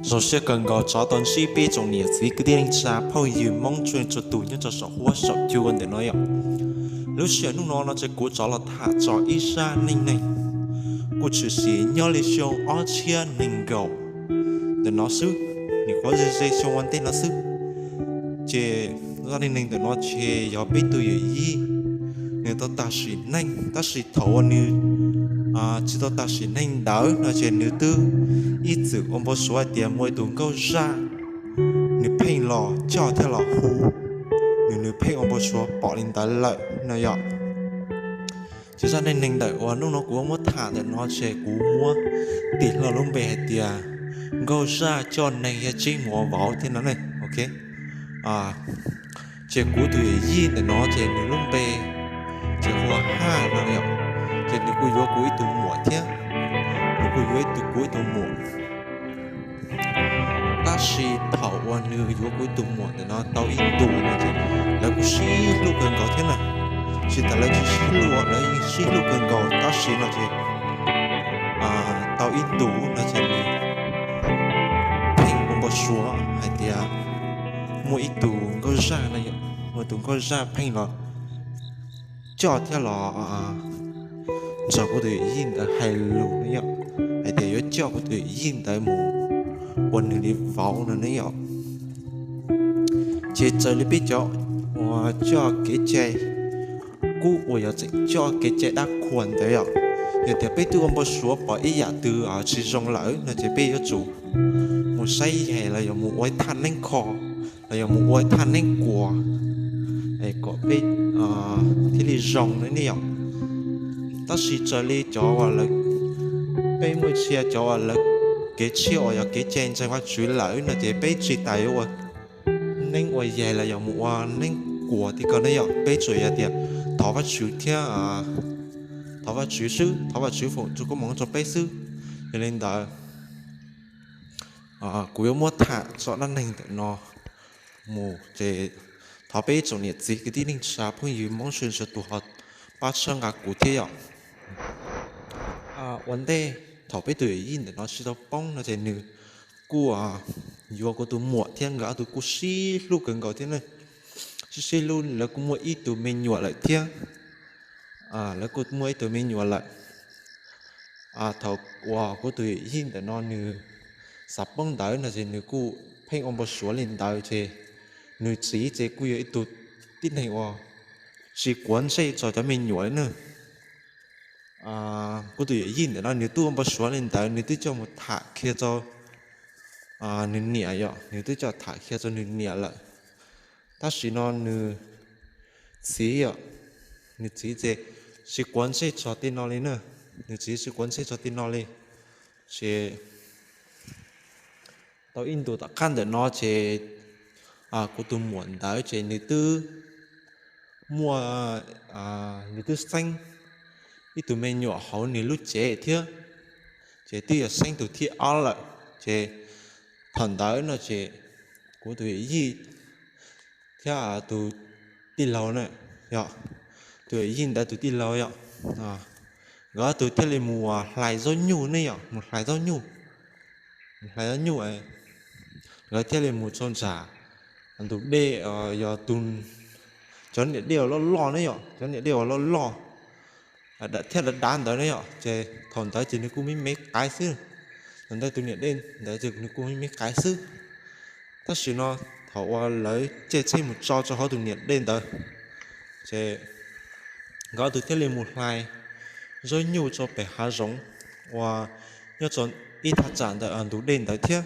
Zoo siab kawg nkaus rov tau ntsib peb tsoom niam txiv kwv tij neej tsa phooj ywg Hmoob txhua leej txhua tus nyob rau saum huab saum cua ntawm no yom. Lub sij hawm hnub no no ces kuv rov los tham txog ib zaj neej neeg kuj tshwm sim nyob li xyoo ob txhiab nees nkaum ntawm no xwb, nim qhuav ze ze xyoo ua ntej no xwb. Ces zaj neej neeg ntawm no ces yog peb tug yawm yij, nws tau tag sim neej, tab sis thaum uas nws tsis tau tag sim neej ntawd no ces nws twb ib txwm ua npau suav hais tias muaj ib tug nkauj zaj, nws pheej los coj thiab los hu nws, nws pheej ua npau suav pom li ntawd lawm no yom. Ces zaj neej neeg ntawm uas hnub no kuv muab tham ntawm no ces kuv muab tis hlo lub npe hais tias nkauj zaj coj neeg yog tseeb mus ua vauv thiab no ne, ok. Ces kuv tus yawm yij ntawm no ces nws lub npe ces hu ua Haj no yom. Ces nws kuj yuav kuv ib tug muam thiab, nws kuj yuav ib tug, kuv ib tug muam. Tab sis thaum uas nws yuav kuv tus muam ntawm no tau ib ntus no ces lawv kuj sib hlub kawg nkaus thiab na. Tsis tas lawv tsis sib hlub, lawv yeej sib hlub kawg nkaus tab sis no ces tau ib ntus no ces nws pheej ua npau suav hais tias muaj ib tug nkauj zaj no, muaj tus nkauj zaj pheej los coj thiab los nrog kuv tus yawm yij ntawd hais lus no yom, hais tias yuav coj kuv tus yawm yij ntawd mus ua nws li vauv no ne yom. Ces raws li peb cov uas coj kev cai, kuj uas yog tseem coj kev cai dab qhuas ntawd yom, yog tias peb twb ua npau suav pom ib yam twg tsis zoo lawm no ces peb yuav tsum mus saib yaig los yog mus ua ib thaj neeb kho, los yog mus ua ib thaj neeb kuas kom peb thiaj li zoo no ne yom. Tab sis raws li cov uas lawv, peb muaj txhia cov uas lawv kev tshiab uas yog kev cai ntseeg Vajtswv lawm no ces peb tsis tas yuav ua neeb ua yaig los yog mus ua neeb kuas tim ko ne yom. Peb tsuas yog tias thov Vajtswv thiab, thov Vajtswv xwb, thov Vajtswv foom koob hmoov rau peb xwb. Yog li ntawd kuv yuav muab tham txoj dab neeg ntawm no mus ces thov peb tsoom niam txiv kwv tij neej tsa phooj ywg Hmoob sawv daws tus ho pab txhawb nqa kuv thiab yom. Ua ntej thaum peb tus yawm yij ntawm no tsis tau poob no ces nws kuj yuav kuv tus muam thiab nkawd ob tug kuj sib hlub kawg nkaus thiab ne. Sib sib hlub, lawv kuj muaj ib tug me nyuam lawm thiab. Lawv kuj muaj ib tug me nyuam lawm. Thaum uas kuv tus yawm yij ntawm no nws xav poob ntawd no ces nws kuj pheej ua npau suav li ntawd ces nws txiv ces kuj yog ib tug tib neeg uas tsis quav ntsej txog cov me nyuam li na. Kuv tus yawm yij ntawm no nws twb ua npau suav li ntawd, nws twb coj mus tham qhia rau nws niam yom, nws twb coj tham qhia rau nws niam lawm. Tab sis no nws txiv yom, nws txiv ces tsis quav ntsej txog tej no li na, nws txiv tsis quav ntsej txog tej no li. Ces tau ib ntus tom qab ntawm no ces kuv tus muam ntawd ces nws twb muaj, nws twb xeeb ib tug me nyuam hauv nws lub cev thiab, ces twb yog xeeb tus thib ob lawm. Ces thaum ntawd no ces kuv tus yawm yij thiab tus tij laug na, yog tus yawm yij ntawd tus tij laug yom, nkawd ob tug thiaj li mus hlais zaub nyuj ne yom, mus hlais zaub nyuj, mus hlais zaub nyuj, nkawd thiaj li mus txog nram ntug dej, yog tus, cov niam dej uas loj loj ne yom, cov niam dej uas loj loj thiab dav dav ntawd ne yom. Ces thaum ntawd ces nws kuj me me qaib xwb, thaum ntawd tus niam dej ntawd ces nws kuj me me qaib xwb. Tab sis no thaum uas lawv caij tsheb mus tso rau hauv tus niam dej ntawd, ces nkawd ob tug thiaj li mus hlais zaub nyuj rau pem hav zoov uas nyob rau ib thaj tsam ntawm ntug dej ntawd thiab.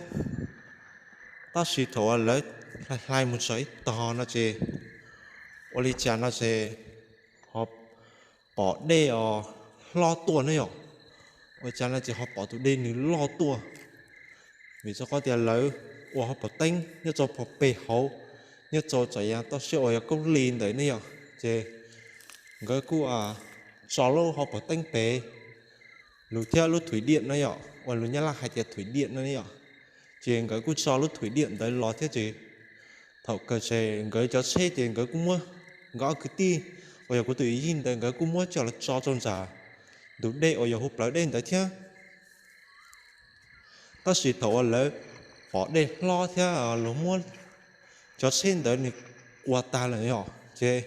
Tab sis thaum uas lawv hlais hlais mus txog ib tog no ces ua li cas no ces ho pom dej os hlob tuaj ne yom. Ua li cas no ces ho pom tus dej nws loj tuaj, vim rau qhov tias lawv ua hauv paus teeb nyob rau pem hauv, nyob rau txoj kev toj siab uas yog koob lis ntawd ne yom. Ces nkawd kuj tso lub hauv paus teeb pem, lus thiab lub thủy điện no yom, uas lus Nyab Laj hais tias thủy điện no ne yom. Ces nkawd kuj tso lub thủy điện ntawd los thiab ces thaum kawg ces nkawd cov tsheb ces nkawd kuj muab, nkawd ob kwv tij uas yog kuv tus yawm yij ntawd nkawd kuj muab coj los tso rau nram ntug dej uas yog hu plawv dej ntawd thiab. Tab sis thaum uas lawv pom dej hlob thiab luag muab cov tsheb ntawd nws kuas tag lawm yom, ces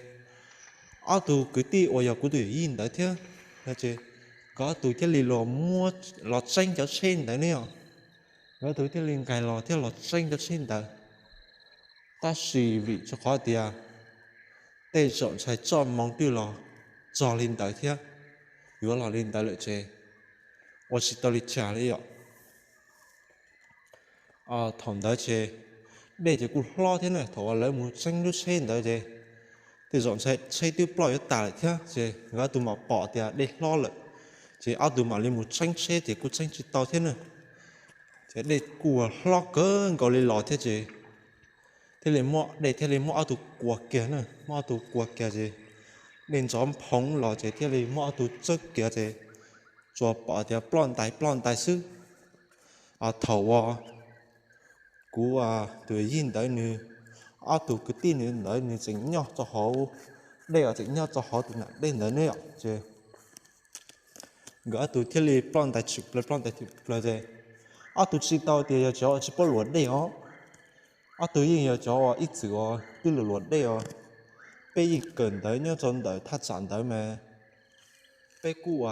ob tug kwv tij uas yog kuv tus yawm yij ntawd thiab, ces nkawd ob tug thiaj li los muab, los tseeb cov tsheb ntawd ne yom. Nkawd ob tug thiaj li nqis los thiab los tseeb cov tsheb ntawd. Tab sis vim rau qhov tias tej zaum ntshai txoj hmoo twb los txog li ntawd thiab, yuav los li ntawd lawm ces ua tsis tau li cas li yom. Thaum ntawd ces dej ces kuj hlob thiab na, thaum uas lawv mus tseeb lub tsheb ntawd ces tej zaum ntshai tsheb twb ploj yuav tas lawm thiab, ces nkawd ob tug mam pom tias dej hlob lawm, ces ob tug mam li mus tseeb tsheb ces kuj tseeb tsis tau thiab na. Ces dej kuj hlob kawg nkaus li los thiab ces thiaj li muab dej thiaj li muab ob tug kuas kiag na, muab ob tug kuas kiag ces dej ntsov nphoo los ces thiaj li muab ob tug txawb kiag ces tsuas pom tias ploj ntais ploj ntais xwb. Thaum uas kuv tus yij ntawd nws ob tug kwv tij nws ntawd nws tseem nyob rau hauv dej os, tseem nyob rau hauv tus nam dej ntawd ne yom, ces nkawd ob tug thiaj li ploj ntais tshwm plaws ploj ntais tshwm plaws ces ob tug tsis tau tias yog cov uas tsis paub luam dej os, ob tug yeej yog cov uas ib txwm uas twb luam luam dej os. Peb yeej kawm ntawv nyob rau ntawm thaj tsam ntawd mas peb kuj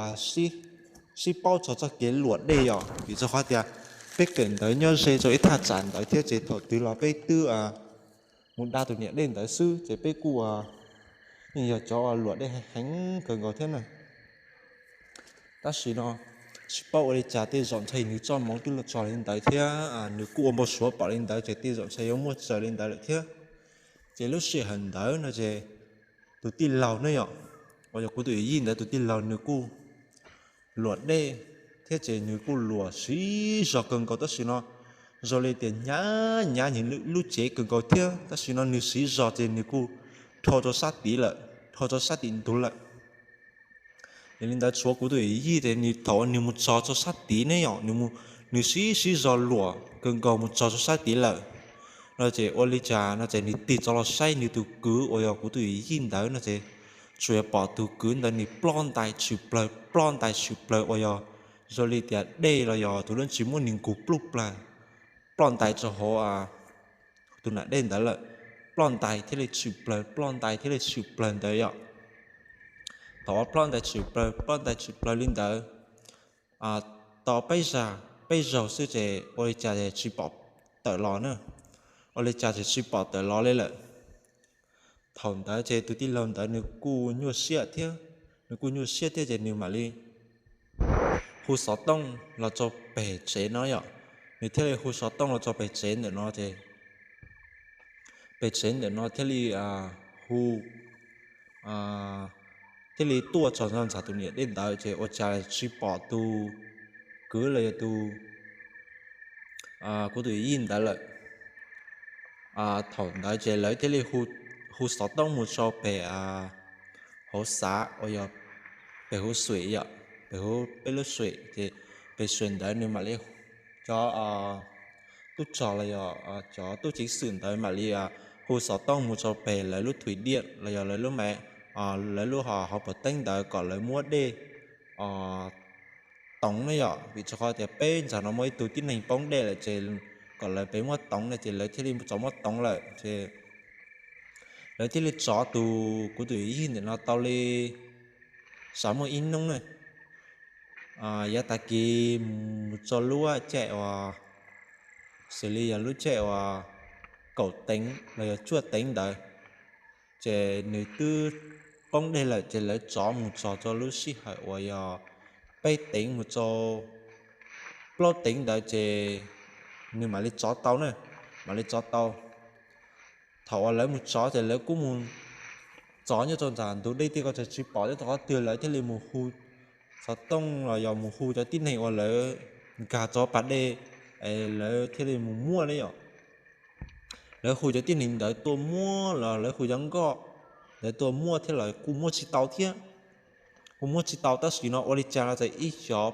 sib paub txog txoj kev luam dej yom, vim rau qhov tias peb kawm ntawv nyob ze rau ib thaj tsam ntawd thiab ces thaum twg los peb twb mus da tus niam dej ntawd xwb ces peb kuj yeej yog cov luam dej heev kawg nkaus thiab na. Tab sis no tsis paub ua li cas tej zaum ntshai nws txoj hmoov twb los txog li ntawd thiab nws kuj ua npau suav pom li ntawd ces tej zaum ntshai yuav muaj tsaws li ntawd lawm thiab. Ces lub sij hawm ntawd no ces tus tij laug ne yom, uas yog kuv tus yij ntawd tus tij laug nws kuj luam dej thiab ces nws kuj luam siv zog kawg nkaus tab sis no zoo li tias hnyav hnyav nws lub cev kawg nkaus thiab tab sis no nws siv zog ces nws kuj dhau rau sab tid lawm, dhau rau sab tim ntug lawm. Yog li ntawd tshuav kuv tus yij ces nws thaum uas nws mus txog rau sab tid ne yom, nws siv siv zog luam kawg nkaus mus txog rau sab tid lawm no ces ua li cas no ces nws tig txog los saib nws tus kwv uas yog kuv tus yij ntawd no ces tsuas yog pom tus kwv ntawd nws ploj ntais tshwm plaws ploj ntais tshwm plaws uas yog zoo li tias dej los yog tus dab tsi muab nws nkug pluj plaws, ploj ntais rau hauv tus nam dej ntawd lawm, ploj ntais thiaj li tshwm plaws ploj ntais thiaj li tshwm plaws ntawd yom. Thaum uas ploj ntais tshwm plaws ploj ntais tshwm plaws li ntawd tau peb zaug xwb ces ua li cas tsis pom tawm los na, ua li cas tsis pom tawm los li lawm. Thaum ntawd ces tus tij laug ntawd nws kuj nyuaj siab thiab, nws kuj nyuaj siab thiab ces nws mam li hu xov tooj los rau pem tsev no yom, nws thiaj li hu xov tooj los rau pem tsev ntawm no ces pem tsev ntawm no thiaj li hu thiaj li tuaj txog ntxog tus niam dej ntawd ces ua cas tsis pom tus kwv los yog tus kuv tus yij ntawd lawm. Thaum ntawd ces lawv thiaj li hu xov tooj mus rau pem hauv xav uas yog pem huv suem yom, pem huv peb lub suem ces pem suem ntawd nws mam li cov tub rog los yog cov tub ceev xwm ntawd mam li hu xov tooj mus rau pem lawv lub thwm diaj los yog lawv lub me, lawv lub hauv paus teeb ntawd kom lawv muab dej toov ne yom, vim rau qhov tias peb ntawm no muaj ib tug tib neeg poob dej lawm ces kom lawv pem muab toov no ces lawv thiaj li rov muab toov lawm ces lawv thiaj li tso tus kuv tus yij ntawm no tau li xav muaj ib hnub na, yav tag kis mus txog lub caij uas xws li yog lub caij uas kaum teev los yog cuaj teev ntawd ces nws twb poob dej lawm ces lawv tso mus txog rau lub sij hawm uas yog peb teev mus rau plaub teev ntawd ces nws mam li tso tau na, mam li tso tau. Thaum uas lawv mus tso ces lawv kuj mus tso nyob rau ntawm ntug dej tiaj ko ces tsis pom thiab, rau qhov twg lawv thiaj li mus hu xov tooj los yog mus hu cov tib neeg uas lawv nkag rau pas dej, lawv thiaj li mus muaj ne yom. Lawv hu cov tib neeg ntawd tuaj muab los lawv hu cov nkoj ntawd tuaj muab thiab los kuj muab tsis tau thiab, kuj muab tsis tau tab sis no ua li cas no ces ib xyov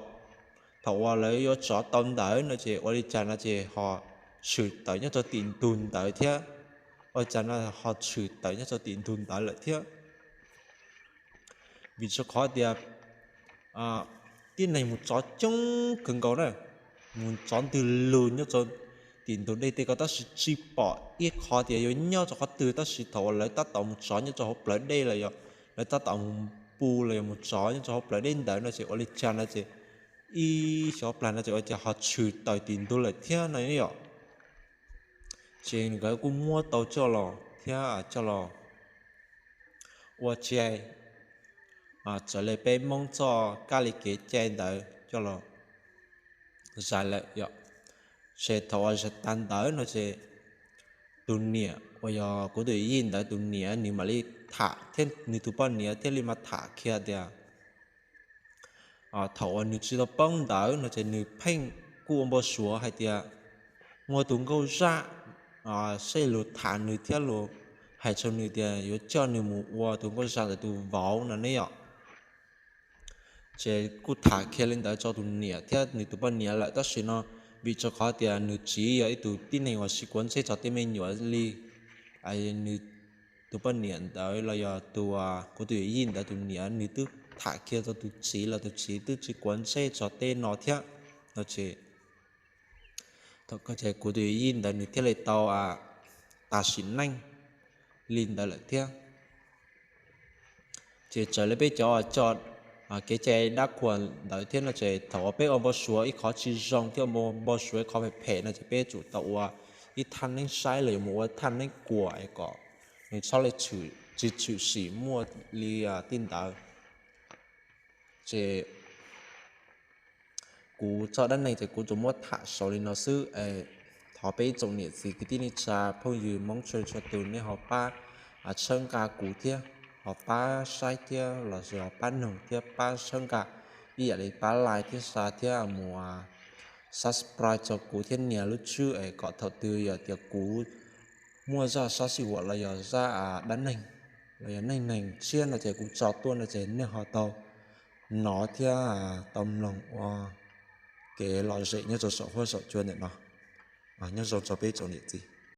thaum uas lawv yuav tso tau ntawd no ces ua li cas no ces ho tshwm tawm nyob rau tim ntug ntawd thiab, ua li cas no ho tshwm tawm nyob rau tim ntug ntawd lawm thiab. Vim rau qhov tias tib neeg mus tso coob kawg nkaus na, mus tsov ntwg lug nyob rau tim ntug dej tej ko tab sis tsis pom ib qho tias yuav nyob rau qhov twg, tab sis thaum uas lawv tab tom mus tsov nyob rau hauv plawv dej los yog lawv tab tom mus pw los yog mus tsov nyob rau hauv plawv dej ntawd no ces ua li cas no ces ib xyov plag no ces ua cas ho tshwm tawm tim ntug lawm thiab no yom. Ces nkawd kuj muab tau coj los thiab coj los ua cai, txawm li peb Hmoob txoj kab li kev cai ntawd coj los zais lawm yom. Ces thaum uas zais tag ntawd no ces tus niam uas yog kuv tus yij ntawd tus niam nws mam li tham thiab nws tus poj niam thiaj li mas tham kiag tias thaum uas nws tsis tau poob ntawd no ces nws pheej kuj ua npau suav hais tias muaj tus nkauj zaj saib luag tham nws thiab luag hais rau nws tias yuav coj nws mus ua tus nkauj zaj ntawd tus vauv no ne yom. Ces kuj tham kiag li ntawd rau tus niam thiab nws tus poj niam lawm tab sis no vim rau qhov tias nws tsis yog ib tug tib neeg uas siv kuav ntsej rau tej me nyuam li. Nws tus poj niam ntawd los yog tus kuv tus yij ntawd tus niam nws twb tham kiag rau tus txiv los tus txiv twb tsis kuav ntsej rau tej no thiab no ces thaum ko ces kuv tus yij ntawd nws thiaj li tau tas sim neej li ntawd lawm thiab. Ces raws li peb cov coj kev cai dab qhuas ntawd thiab no ces thaum uas peb ua npau suav ib qhov tsis zoo thiab ua npau suav ib qhov phem phem no ces peb tsum tau ua ib thaj neeb saib los yog mus ua thaj neeb kuam es kom nws txhob li tshwm, tsis tshwm sim muaj li tij ntawd. Ces kuv txoj dab neeg ces kuv tsuas muab tham xaus li no xwb. Thov peb ib tsoom niam txiv kwv tij neej tsa phooj ywg Hmoob txhua txhua tus nej ho pab txhawb nqa kuv thiab, ho pab saib thiab los sis ho pab noog thiab pab txhawb nqa ib yam li pab like thiab share thiab mus subscribe rau kuv thiab nias lub tswb es kom thaum twg yog tias kuv muaj zaj sab sij huam los yog zaj dab neeg los yog neej neeg tshiab no ces kuv tso tuaj no ces nej ho tau hnov thiab tau mloog ua kev lom zem nyob rau saum huab saum cua ntawm no. Nyob zoo rau peb tsoom niam txiv.